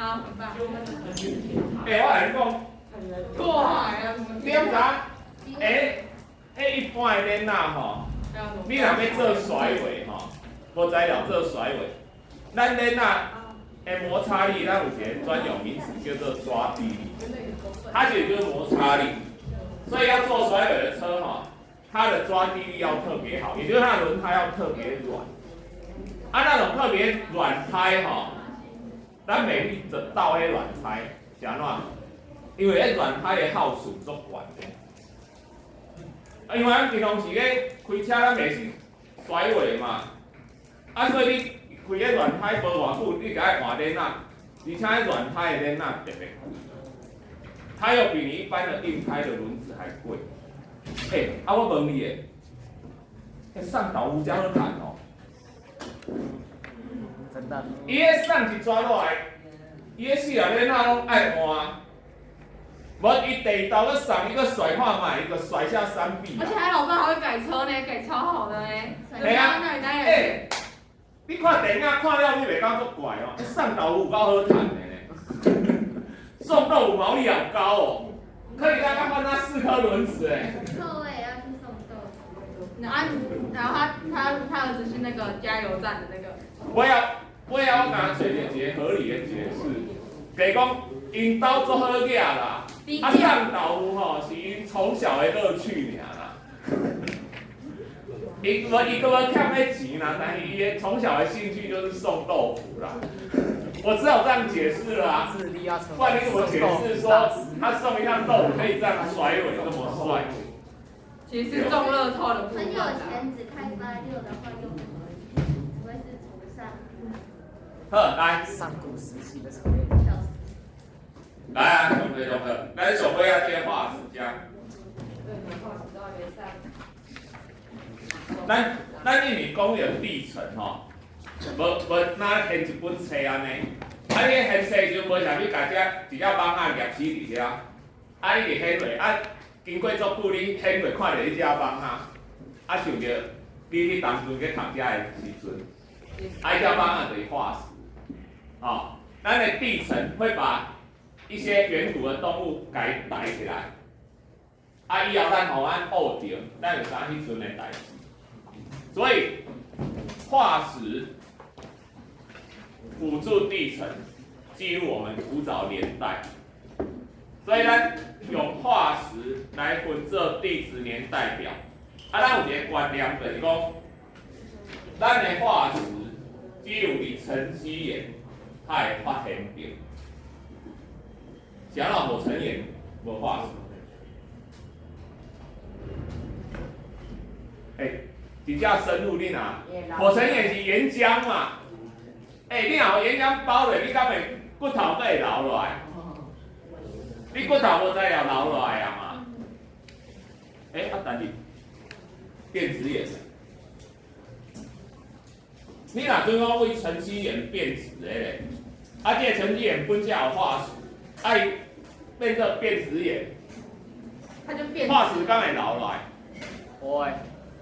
好，很棒。欸，我來你講，過海啊什麼？你敢知？欸，彼一般的鏈仔吼，你若欲做甩尾吼，無材料做甩尾，咱鏈仔的摩擦力，咱有一個專有名詞叫做抓地力，它其實就是摩擦力。所以要做甩尾的車吼，它的抓地力要特別好，也就是它的輪胎要特別軟。啊，那種特別軟胎吼，咱袂去做鬥彼軟胎，是按怎？因為彼軟胎的耗損足懸的。啊，因為咱平常時咧開車，咱袂去甩尾嘛。啊，所以你開彼軟胎無偌久，你共愛換鏈仔，而且彼軟胎的鏈仔特別貴，它又比你一般的硬胎的輪子還貴。欸，啊，我問你的，欸，送豆腐遮好趁哦。真的。伊彼送一逝落來，伊彼四條鏈仔攏愛換。無伊第二道閣送，伊閣甩看覓，伊閣甩下山壁。而且他老爸還會改車呢，改超好的呢。係啊，欸，你看電影看了，你袂感覺足怪哦？欸，送豆腐有夠好趁的呢，送豆腐毛利好高哦，可以讓他換他四顆輪子哎。臭味要去送豆腐。然後他兒子是那個加油站的那個。我要共找一個合理的解釋，就是講𪜶兜足好額啦，啊送豆腐吼是𪜶從小的樂趣爾啦。伊無伊閣無欠彼錢啦，但是伊的從小的興趣就是送豆腐啦。我只好這樣解釋了啊，不然你怎麼解釋說他送一趟豆腐可以這樣甩尾這麼帥？其實是中樂透的部分。很有錢只開發六的話又不合理，除非是崇尚。好，來。上古時期的車。來啊，同學同學，咱上尾仔這個化石遮。咱因為講著地層吼，無無若現一本冊按呢。啊，你現冊時陣無啥物共這一隻蠓仔夾死佇遐，啊，你佇顯落，啊，經過足久，你顯落看著彼隻蠓仔，啊，想著你彼當陣去讀遮的時陣，啊，彼隻蠓仔就是化石，哦，咱的地層會把一些遠古的動物共帶起來，啊，以後咱予咱學著，咱就知影彼陣的代誌。所以化石輔助地層記錄我們古早年代，所以咱用化石來分做地質年代表。啊，咱有一個觀念就是講，咱的化石只有佇沉積岩才會發現著，是按怎火成岩無化石？欸，真正深入你若，火成岩是岩漿嘛？欸，你若予岩漿包落，你敢會骨頭閣會留落來？你骨頭無材料留落來啊嘛？欸，啊，但是變質岩，你若準講為沉積岩變質的咧，啊，這個沉積岩本身有化石，啊，伊變做變質岩，它就變化石敢會留落來？會。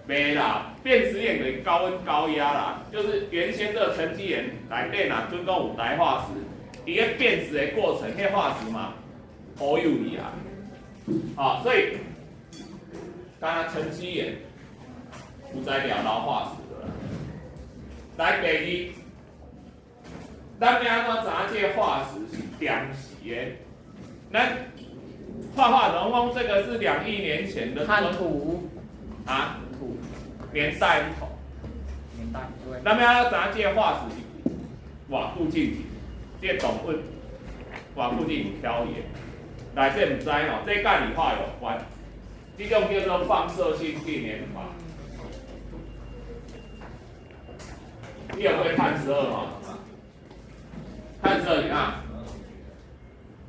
袂啦，變質岩就是高溫高壓啦，就是原先這個沉積岩內底若準講有台化石，伊咧變質的過程，彼化石嘛烏有去啊，啊，所以敢若沉積岩有材料留化石的啦。來第二，咱欲按怎知影這個化石是踮時的？咱畫畫龍講這個是2億年前的碳土啊。土年代，年代對。咱欲按怎知影這個化石是偌久進前？這個動物偌久進前漂移的？來，這毋知吼，這佮理化有關，這種叫做放射性定年法。你有過碳十二嗎？碳十二是啥？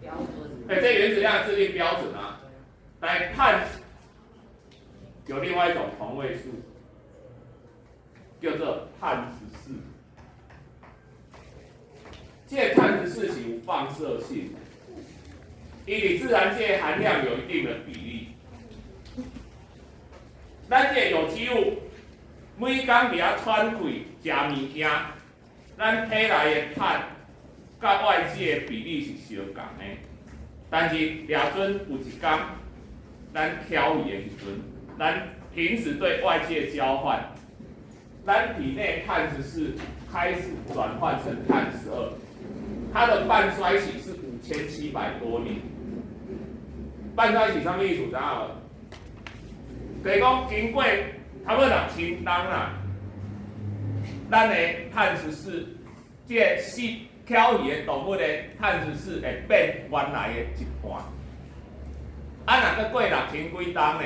標準。欸，這原子量制定標準啊，來碳有另外一種同位素，叫做碳十四。這個碳十四是有放射性的，伊佇自然界含量有一定的比例。咱這個有機物每工佇遐喘氣、食物件，咱體內的碳佮佮外界的比例是相仝的，但是掠准有一工，咱巧去的时阵，咱停止對外界交換，咱體內碳十四開始轉換成碳12，它的半衰期是5700多年。半衰期啥物意思？知影無？就是講經過差不多6000冬啦，咱的碳十四，這个死巧魚的動物的碳十四會變原來的一半。啊，若閣過6000幾冬呢？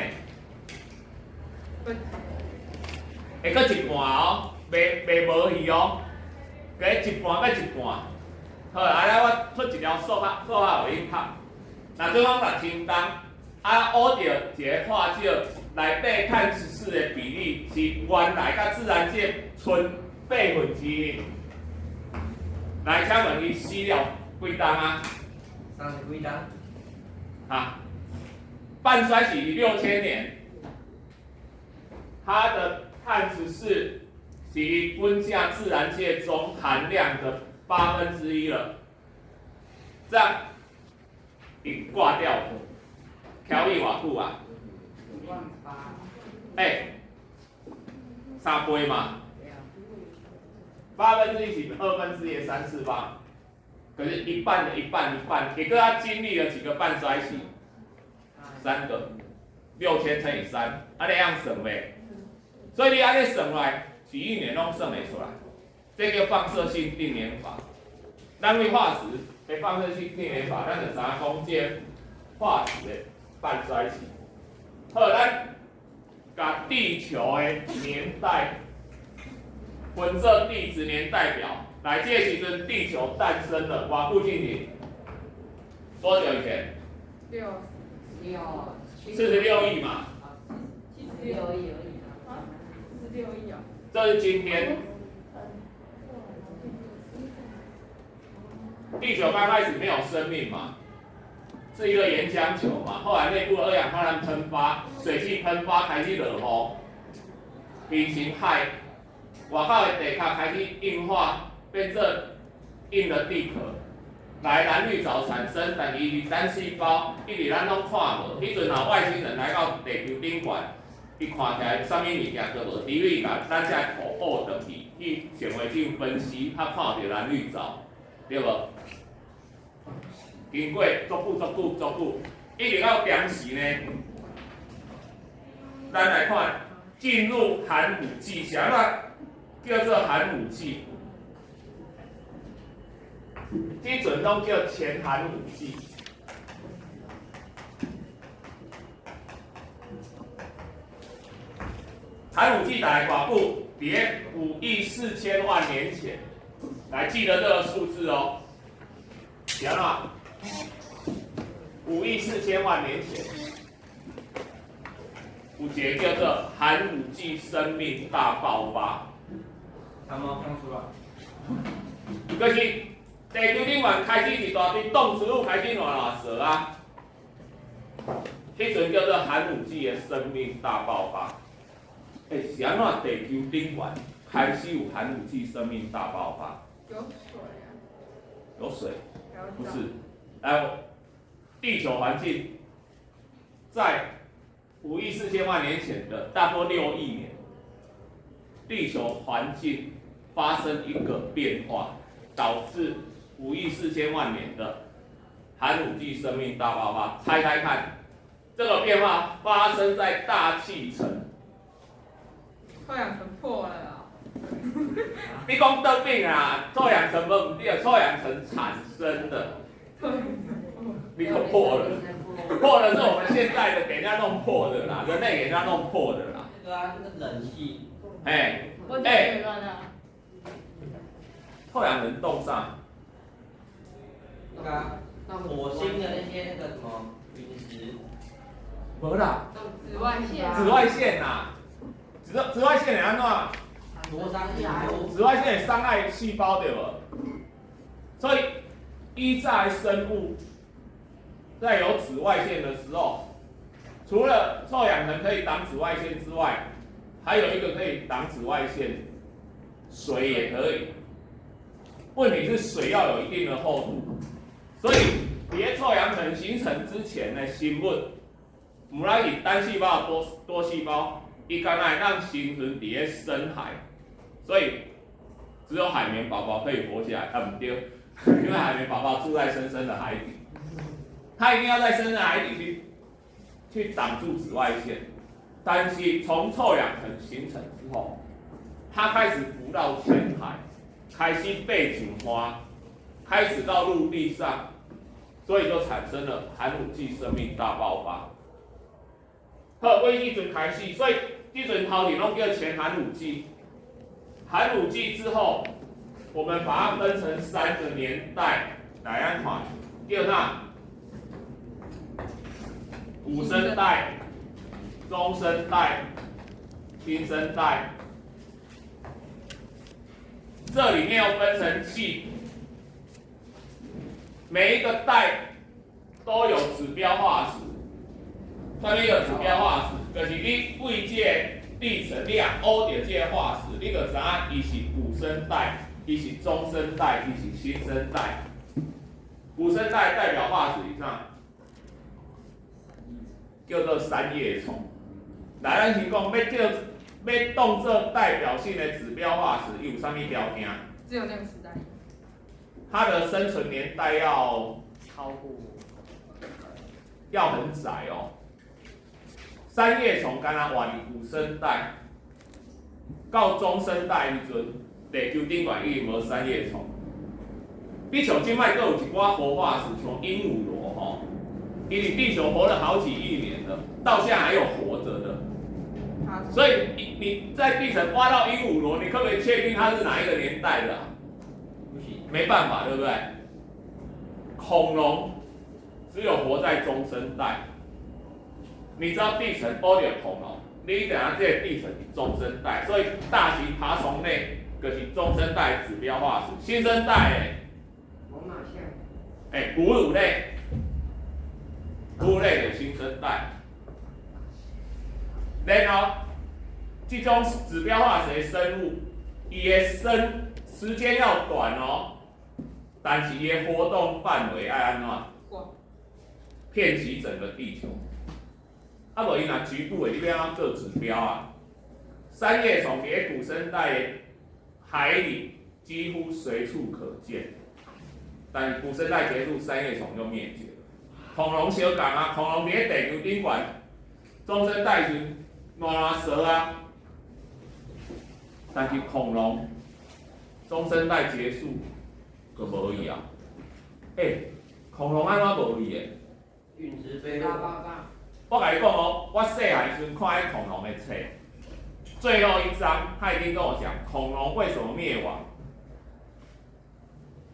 會閣一半哦，袂無去哦，加一半閣一半。好，啊，來我出一條數學，數學予恁讀。若做講6000冬，啊，挖著一个化石，內底碳十四的比例是原來佮自然界賰1/8。來，請問伊死了幾冬啊？30幾冬。啊，半衰期6000年，它的碳十四是伊本正自然界中含量的1/8了，這樣伊掛掉，調伊偌久啊？5萬8。欸，3倍嘛。1/8是1/2的三次方，可是一半的一半一半，也跟他經歷了幾個半衰期？三個，6000乘以3，按呢樣算袂？所以你按呢算來，幾億年攏算會出來。這叫放射性定年法。咱為化石的放射性定年法，咱就知影講這化石的半衰期。好，咱共地球的年代分做地質年代表。來，這個時陣地球誕生了，偌久進前？多久以前？六六 46億嘛。76億而已啊，46億啊。這是今天。地球剛開始沒有生命嘛，是一個岩漿球嘛，後來內部二氧化碳噴發，水汽噴發開始落雨，變成海，外口的地殼開始硬化，變做硬的地殼，來藍綠藻產生，但是伊是單細胞，一直咱攏看無。彼陣若外星人來到地球頂懸，伊看起來啥物物件都無，除非共咱這土挖轉去，去顯微鏡分析，才看著藍綠藻，對無？經過足久足久足久，一直到當時呢，咱來看進入寒武紀，啥物叫做寒武紀？這陣攏叫前寒武紀。寒武紀大概偌久？佇咧5億4千萬年前，來記得這個數字哦。是按怎？5億4千萬年前，有一個叫做寒武紀生命大爆發。長毛放出來。就是地球頂懸開始一大堆動植物開始亂亂踅啊，彼陣叫做寒武紀的生命大爆發。欸，是按怎地球頂懸開始有寒武紀生命大爆發？有水啊。有水？不是，來，地球環境在5億4千萬年前的大概6億年，地球環境發生一個變化，導致5億4千萬年的寒武紀生命大爆發。猜猜看，這個變化發生在大氣層。臭氧層破了啊！你講得病啊？臭氧層無毋對，臭氧層產生的。你可破了，破了是我們現在的給人家弄破的啦，人類給人家弄破的啦。對啊，那個冷氣。欸欸，臭氧層凍啥？那個啊，火星的那些那個什麼隕石。無啦。紫外線。紫外線啦，紫外線會按怎？灼傷皮膚。紫外線會傷害細胞對無？所以依在生物在有紫外線的時候，除了臭氧層可以擋紫外線之外，還有一個可以擋紫外線，水也可以。问题是水要有一定的厚度，所以伫臭氧层形成之前的生物，毋论是单细胞多细胞，伊敢若会当生存伫咧深海，所以只有海绵宝宝可以活下来，啊毋对，因为海绵宝宝住在深深的海底，它一定要在深深的海底去挡住紫外线。但是从臭氧层形成之后，它开始浮到浅海，开始爬上岸，开始到陆地上，所以就产生了寒武纪生命大爆发。好，为彼阵开始，所以彼阵头前攏叫前寒武纪。寒武纪之后，我们把它分成三个年代来按看，叫啥？古生代、中生代、新生代。这里面又分成纪，每一个代都有指标化石。啥物叫指标化石？就是你对这个地层，你若挖著这个化石，你就知影伊是古生代，伊是中生代，伊是新生代。古生代代表化石是啥？叫做三叶虫。来，咱先讲，欲叫欲当做代表性的指标化石，伊有啥物条件？只有那个时代。它的生存年代要超过，要很窄哦。三叶虫敢若活伫古生代，到中生代彼阵，地球顶悬已经无三叶虫。比像这摆阁有一寡活化石，像鹦鹉螺吼，伊伫地球活了好几亿年了，到现在还有活着的。所以你在地层挖到鹦鹉螺，你可不可以确定它是哪一个年代的啊？不行，没办法，对不对？恐龙只有活在中生代。你知道地层挖著恐龙，你知影这个地层是中生代，所以大型爬虫类就是中生代指标化石。新生代的，猛犸象。欸，哺乳类，哺乳类的新生代。然后，这种指标化石的生物，伊的生时间要短哦，但是伊的活动范围爱按怎？遍及整个地球。啊，无伊若局部的，你欲按怎做指标啊？三叶虫伫古生代的海里几乎随处可见，但是古生代结束，三叶虫就灭绝了。恐龙相仝啊，恐龙伫咧地球顶悬，中生代时烂烂趖啊，但是恐龙中生代结束就无去啊。欸，恐龙按怎无去的？陨石飞大爆炸。我共你讲哦，我细汉时阵看彼恐龙的册，最后一章他已经跟我讲恐龙为什么灭亡。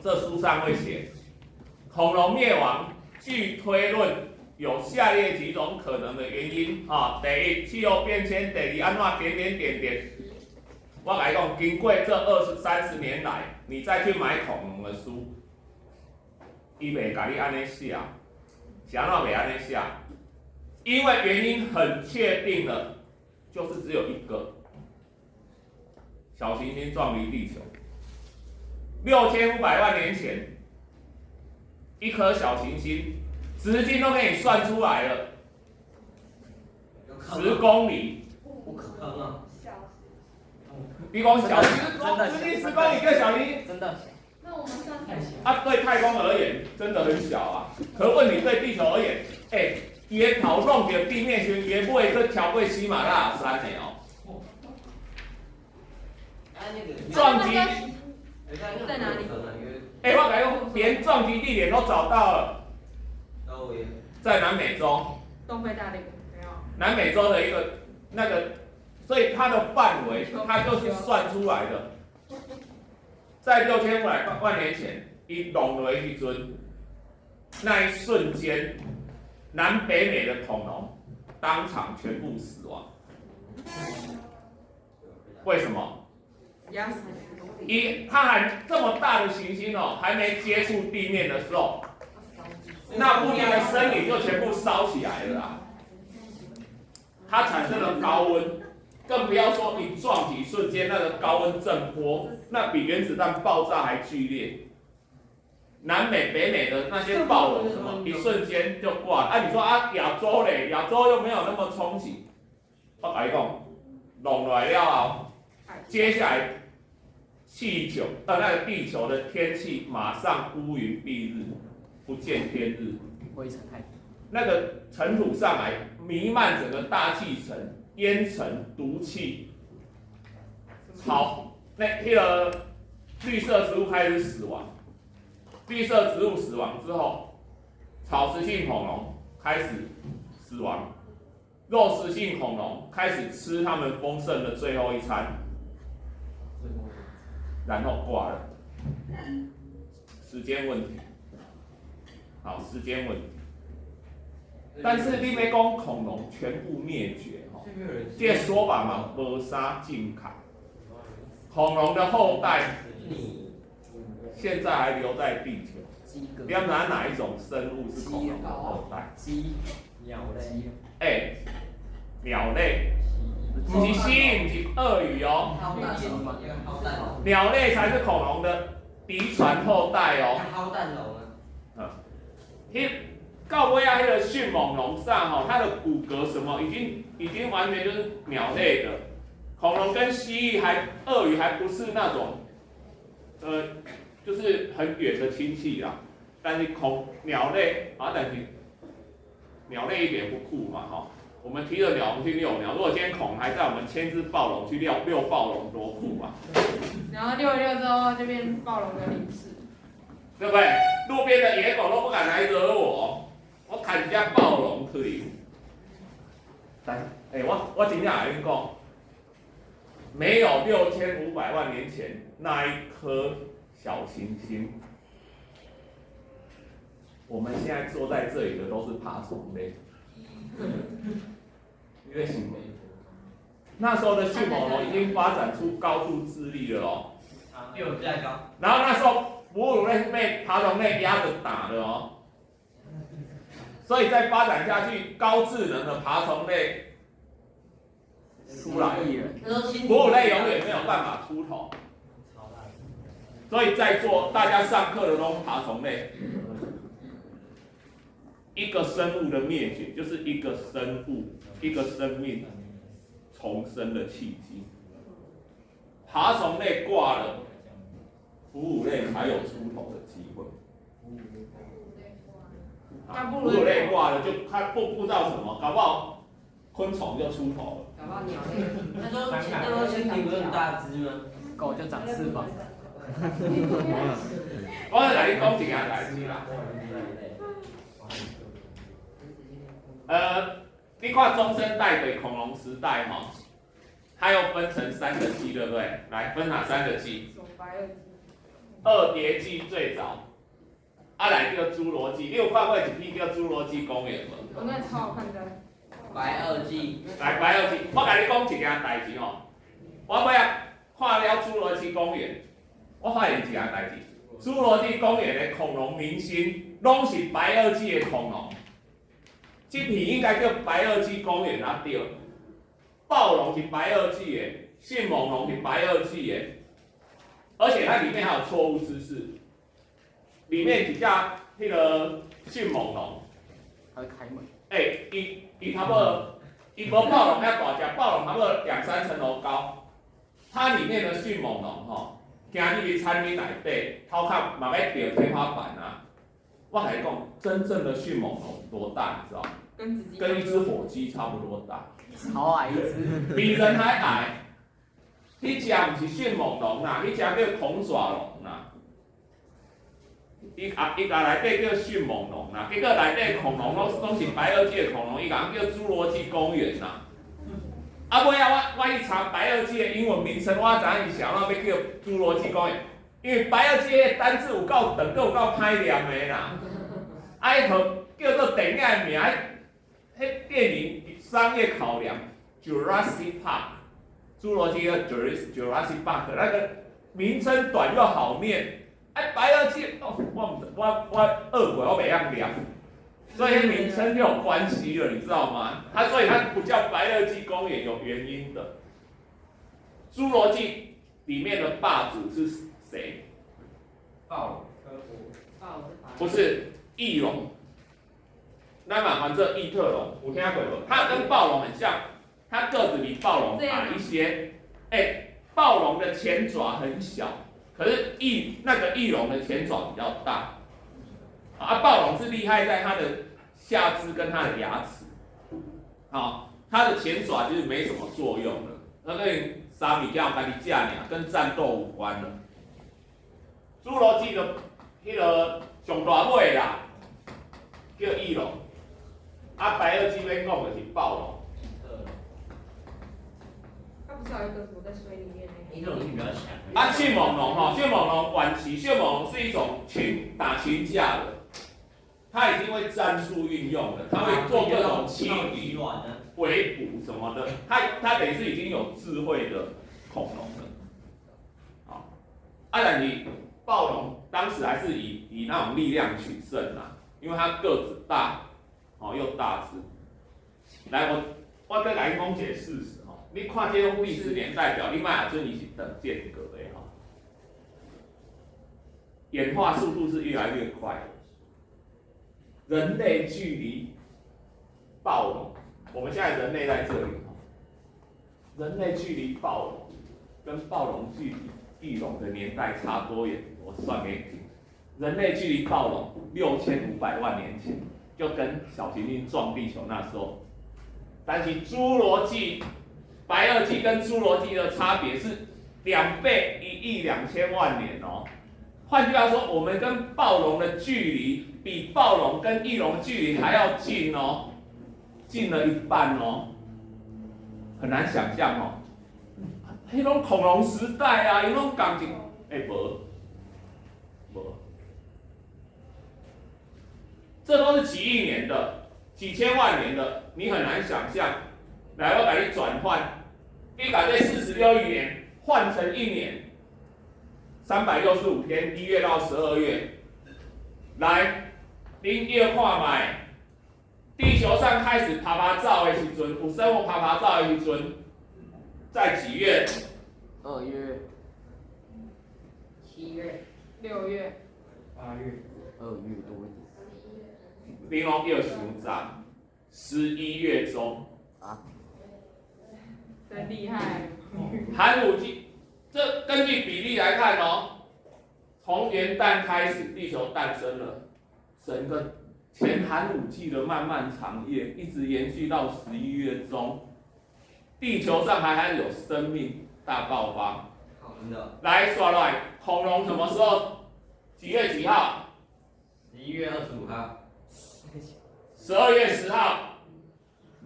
这书上会写，恐龙灭亡，据推论有下列几种可能的原因啊。第一，气候变迁；第二，按怎点点点点。我共你讲，经过这20、30年来，你再去买恐龙的书，伊袂共你按呢写，是按怎袂按呢写？因为原因很确定了，就是只有一个小行星撞离地球。6500万年前，一颗小行星，直径都给你算出来了，10公里。不可能啊！你讲小直径十公里个小行星，真的。那我们算太小。啊，对太空而言真的很小啊。可问题对地球而言，欸，伊的头弄著地面时，伊的尾阁超过喜马拉雅山的哦。撞击在哪里？欸，我共你讲，连撞击地点都找到了。在南美洲。东非大陆没有。南美洲的一个那个，所以它的范围，它就是算出来的。在6500万年前，伊弄落彼阵，那一瞬间，南北美的恐龙当场全部死亡。为什么？压死。一，它还这么大的行星哦，还没接触地面的时候，那附近的森林就全部烧起来了啦。它产生了高温，更不要說一撞擊瞬間那個高溫震波，那比原子彈爆炸還劇烈。南美、北美的那些暴龍什麼，一瞬間就掛了。啊，你說啊，亞洲嘞？亞洲又沒有那麼衝擊。我共你講，弄來了後，接下來氣球那個地球的天氣馬上烏雲蔽日，不見天日。灰塵太。那個塵土上來，彌漫整個大氣層，煙塵、毒氣，好，那個綠色植物開始死亡。綠色植物死亡之後，草食性恐龍開始死亡，肉食性恐龍開始吃它們豐盛的最後一餐，然後掛了。時間問題，好，時間問題。但是你欲講恐龍全部滅絕，吼，這個說法嘛，無啥正確。恐龍的後代現在還留在地球。你要拿哪一種生物是恐龍的後代？雞、鳥類。欸，鳥類，毋是蜥蜴，毋是鱷魚哦。鳥類才是恐龍的嫡傳後代哦。啊，彼到尾仔，彼個迅猛龍上吼，它的骨骼什麼已經完全就是鳥類的。恐龍跟蜥蜴還鱷魚還不是那種，就是很遠的親戚啦。但是鳥類啊，但是鳥類一點不酷嘛，哈。我們提著鳥籠去遛鳥，如果今天恐龍還在，我們牽隻暴龍去遛遛暴龍，多酷啊！然後遛一遛之後就變暴龍的零食，對不對？路邊的野狗都不敢來惹我，我牽隻暴龍去。但欸，我真正共你講，沒有6500萬年前那一顆小行星，我們現在坐在這裡的都是爬蟲類。你咧想無？那時候的迅猛龍已經發展出高度智力了哦。比我還高。然後那時候哺乳類是被爬蟲類壓着打的哦。所以再發展下去，高智能的爬蟲類出來，哺乳類永遠沒有辦法出頭。所以在座大家上課的都是爬蟲類。一個生物的滅絕，就是一個生物、一個生命重生的契機。爬蟲類掛了，哺乳類才有出頭的機會。哺乳類掛了，就它不知道什麼，搞不好昆蟲就出頭了。搞不好鳥類。那時候蜻蜓不是很大隻嗎？狗就長翅膀。我來你講一件代誌啦。你看中生代對恐龍時代吼，它又分成三個紀，對不對？來，分哪三個紀？二疊紀最早，啊來叫侏羅紀。你有看過一篇叫《侏羅紀公園》無？我那超好看的。白堊紀。來，白堊紀，我共你講一件代誌吼。我尾仔看了《侏羅紀公園》，我發現一件代誌，《侏羅紀公園》的恐龍明星攏是白堊紀的恐龍。這片應該叫白堊紀公園啊，對。暴龍是白堊紀的，迅猛龍是白堊紀的，而且它裡面還有錯誤知識。裡面一隻彼個迅猛龍，它會開門。欸，伊差不多，伊無暴龍遐大隻，暴龍差不多兩三層樓高。它裡面的迅猛龍吼，行入去餐廳內底，頭殼嘛欲著天花板啊。我共你講，真正的迅猛龍多大，你知道？跟一隻火雞差不多大。超矮一隻。比人還矮。彼隻毋是迅猛龍啦，彼隻叫恐爪龍啦。伊共內底叫迅猛龍啦，結果內底恐龍攏是白堊紀的恐龍，伊共叫侏羅紀公園啦。啊，尾仔我去查白堊紀的英文名稱，我知影伊啥物欲叫侏羅紀公園，因為白堊紀彼單字有夠長，閣有夠歹念的啦。啊，彼號叫做電影的名，彼電影商業考量，Jurassic Park，侏羅紀叫 Jurassic Park，那個名稱短又好念。哎，白堊紀，哦，我毋知，我學過，我袂曉念，所以名稱就有關係了，你知道嗎？它所以它不叫白堊紀公園有原因的。侏罗纪里面的霸主是谁？暴豹不是翼龙，咱嘛喊做异特龙，有听过無？它跟暴龍很像，它個子比暴龍矮一些。欸，暴龍的前爪很小，可是那個翼龍的前爪比較大。啊，暴龍是厲害在它的下肢跟它的牙齒，好，它的前爪其實沒什麼作用了，那個三米這樣家己食爾，跟戰鬥無關了。侏羅紀的彼個上大尾啦，叫翼龍。啊，白堊紀免講就是暴龍。它不是還有一個什麼在水裡面那個？翼龍比較強。啊，迅猛龍吼，迅猛龍晚期，迅猛龍是一種打群架的，它已經會戰術運用了，它會做各種欺敵、圍捕什麼的，它等於是已經有智慧的恐龍了。好，啊，但是暴龍當時還是以那種力量取勝啦，因為它個子大，哦又大隻。來，我再來講一個事實吼，你看這種歷史年代表，你莫也準伊是等間隔的吼。演化速度是越來越快的。人類距離暴龍，我們現在人類在這裡，人類距離暴龍跟暴龍距離翼龍的年代差多遠？我算給你聽。人類距離暴龍6500萬年前，就跟小行星撞地球那時候。但是侏羅紀、白堊紀跟侏羅紀的差別是2倍，1億2000萬年哦。換句話說，我們跟暴龍的距離比暴龍跟翼龍距離還要近哦，近了一半哦，很難想象哦。彼種恐龍時代啊，伊攏仝一，欸，無，無，這都是幾億年的、幾千萬年的，你很難想象。來，我給你轉換，你把這46億年換成一年，365天，1月到12月。來，恁約看覓，地球上開始趴趴走的時陣，有生物趴趴走的時陣，在幾月？2月。7月。6月。8月。2月多一點。你攏約傷早，11月中。啊。真厲害。寒武紀，這根據比例來看哦，從元旦開始，地球誕生了，整個前寒武紀的漫漫長夜一直延續到11月中，地球上還有生命大爆發。真的。來，刷來，恐龍什麼時候？幾月幾號？ 11月25號。 12月10號。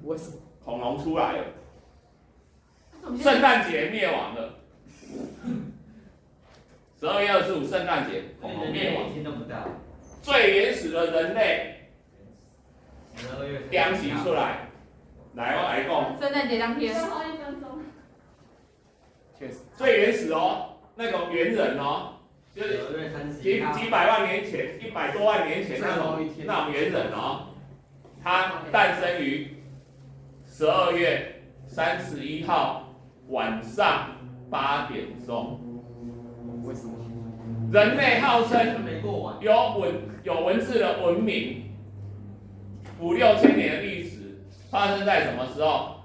為什麼？恐龍出來了。聖誕節滅亡了。12月25，聖誕節，恐龍滅亡。最原始的人類，兩起出來，來我來講。聖誕節當天。最後一分鐘。確實。最原始哦，那個猿人哦，就是幾百萬年前，100多萬年前那種猿人哦，他誕生於12月31號晚上8點鐘。為什麼？人類號稱有文字的文明，五六千年的歷史，發生在什麼時候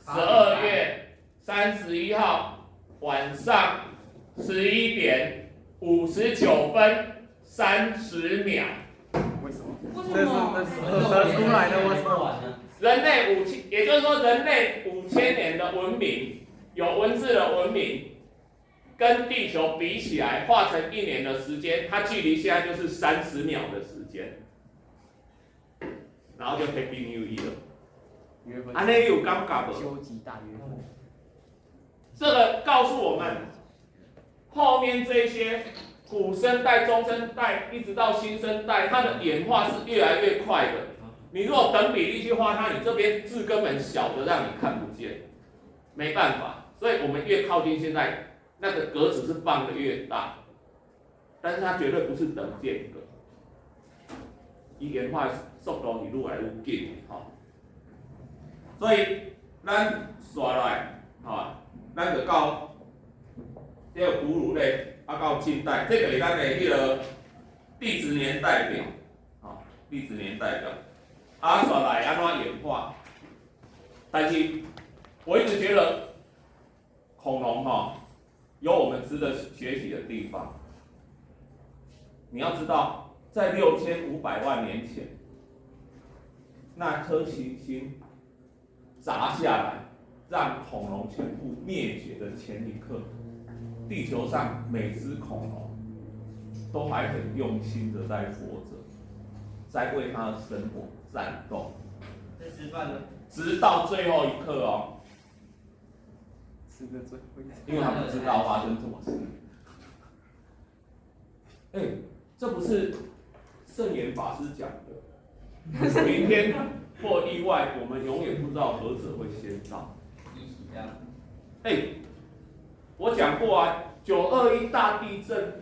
？12月31號晚上11點59分30秒。為什麼？為什麼？這是出來的，為什麼？人類五千，也就是說，人類5000年的文明，有文字的文明，跟地球比起來，化成一年的時間，它距離現在就是30秒的時間，然後就 Happy New Year 了。按呢你有感覺無？究極大約分。這個告訴我們，後面這些古生代、中生代，一直到新生代，它的演化是越來越快的。你如果等比例去畫它，你這邊字根本小的讓你看不見，沒辦法。所以我們越靠近現在，那個格子是放的越大，但是它絕對不是等間隔。伊演化速度是愈來愈緊的吼。所以咱紲來，吼，咱就到這個哺乳類，啊到近代，這就是咱的彼個地質年代表，吼，地質年代表，啊，煞來按怎演化？但是我一直覺得恐龍吼有我們值得學習的地方。你要知道，在6500萬年前，那顆行星砸下來，讓恐龍全部滅絕的前一刻，地球上每隻恐龍都還很用心的在活着，在為它的生活戰鬥。在吃飯呢。直到最後一刻哦。吃的最後一因為他不知道發生什麼事。哎，這不是聖嚴法師講的，明天或意外，我們永遠不知道何者會先到。哎，我講過啊，9·21大地震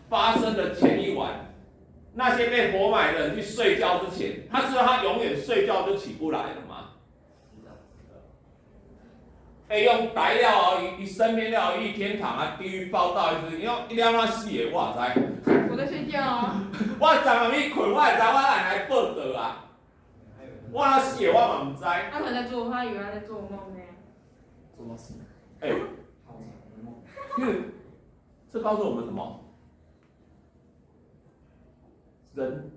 發生的前一晚，那些被活埋的人去睡覺之前，他知道他永遠睡覺就起不來了嗎？哎，用來了後，伊身邊了後，伊天堂啊，地獄報到的時陣，伊講伊了怎死的，我也知。我在睡覺啊。我昨暗去睏，我會知我來來報到啊。我怎死的，我嘛毋知。他可能在做，他以為他在做夢呢。做到死。哎，因為這告訴我們什麼？人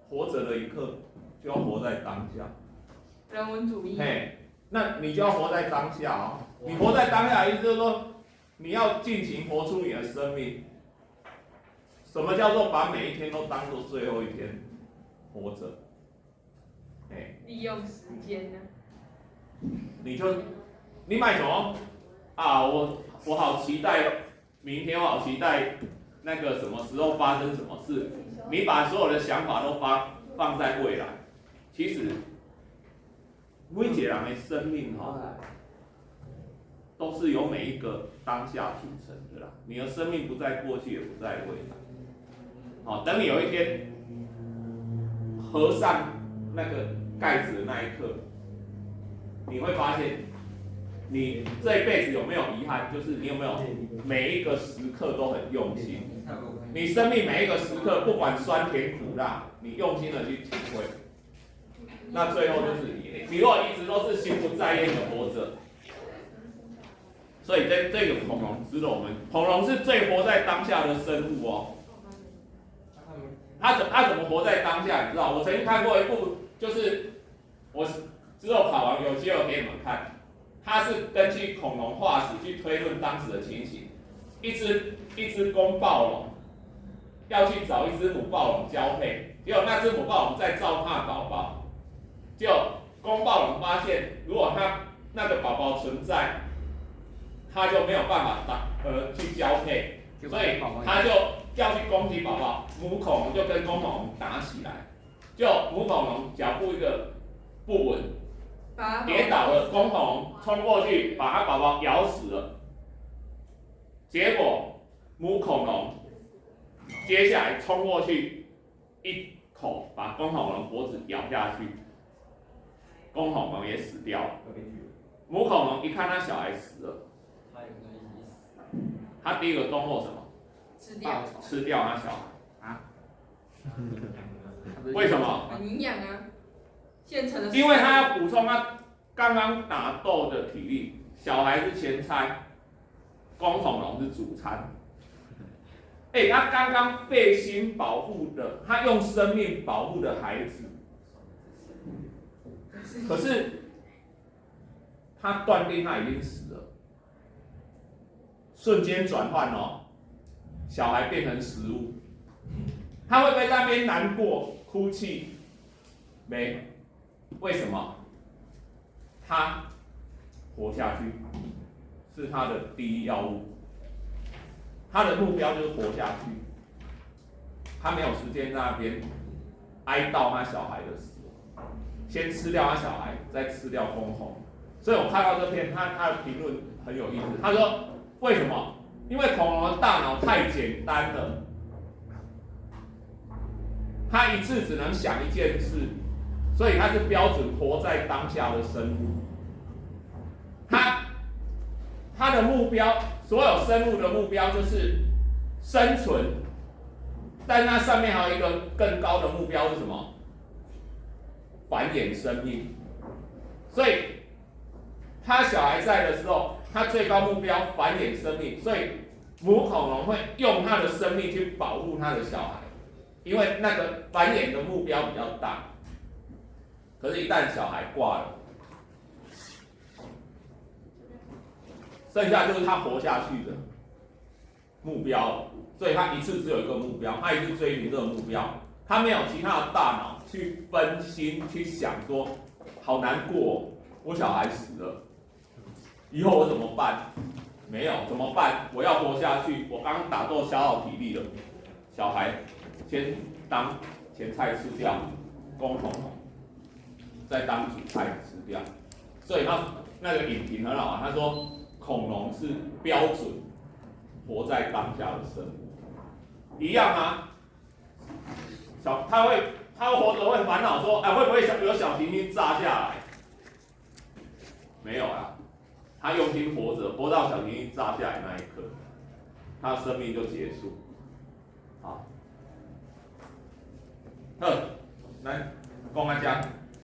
活着的一刻，就要活在當下。人文主義。嘿，那你就要活在當下哦。你活在當下，意思就是說，你要盡情活出你的生命。什麼叫做把每一天都當做最後一天活着？哎，利用時間呢？你就你買什麼啊？我好期待明天，我好期待那個什麼時候發生什麼事。你把所有的想法都放在未來，其實每一個人的生命吼，都是由每一個當下組成的啦。你的生命不在過去，也不在未來。好，等你有一天合上那個蓋子的那一刻，你會發現，你這一輩子有沒有遺憾？就是你有沒有每一個時刻都很用心。你生命每一個時刻，不管酸甜苦辣，你用心的去體會，那最後就是你，你如果一直都是心不在焉的活着，所以這個恐龍值得我們，恐龍是最活在當下的生物哦。他怎麼活在當下？你知道？我曾經看過一部，就是我之後考完有機會給你們看，他是根據恐龍化石去推論當時的情形，一隻公暴龍要去找一隻母暴龍交配，結果那隻母暴龍在照顧寶寶，就公暴龍發現，如果它那個寶寶存在，它就沒有辦法去交配，所以它就要去攻擊寶寶，母恐龍就跟公恐龍打起來，就母恐龍腳步一個不穩，跌倒了，公恐龍衝過去把它寶寶咬死了，結果母恐龍接下來衝過去，一口把公恐龍脖子咬下去，公恐龍也死掉了。母恐龍一看他小孩死了，他第一個動作什麼？吃掉。吃掉他小孩。啊？為什麼？很營養啊，現成的。因為他要補充他剛剛打鬥的體力。小孩是前菜，公恐龍是主餐。欸，他剛剛費心保護的，他用生命保護的孩子，可是他斷定他已經死了，瞬間轉換哦，小孩變成食物，他會不會在那邊難過哭泣？沒，為什麼？他活下去是他的第一要務。他的目標就是活下去，他沒有時間在那邊哀悼他小孩的死，先吃掉他小孩，再吃掉公恐。所以我看到這篇，他的評論很有意思。他說：為什麼？因為恐龍的大腦太簡單了，他一次只能想一件事，所以他是標準活在當下的生物。他他的目標，所有生物的目標就是生存，但那上面還有一個更高的目標是什麼？繁衍生命。所以他小孩在的時候，他最高目標繁衍生命，所以母恐龍會用他的生命去保護他的小孩，因為那個繁衍的目標比較大。可是，一旦小孩掛了，剩下就是他活下去的目標，所以他一次只有一個目標，他一直追尋這個目標，他沒有其他的大腦去分心去想說，好難過，我小孩死了，以後我怎麼辦？沒有怎麼辦？我要活下去，我剛剛打鬥消耗體力了，小孩先當前菜吃掉，公恐龍再當主菜吃掉，所以他那個影評很好啊，他說恐龍是標準活在當下的生物，一樣啊。小他會他活著會煩惱說，哎，會不會小有小行星炸下來？沒有啊，他用心活著，活到小行星炸下來那一刻，他的生命就結束。好，好，來講到這。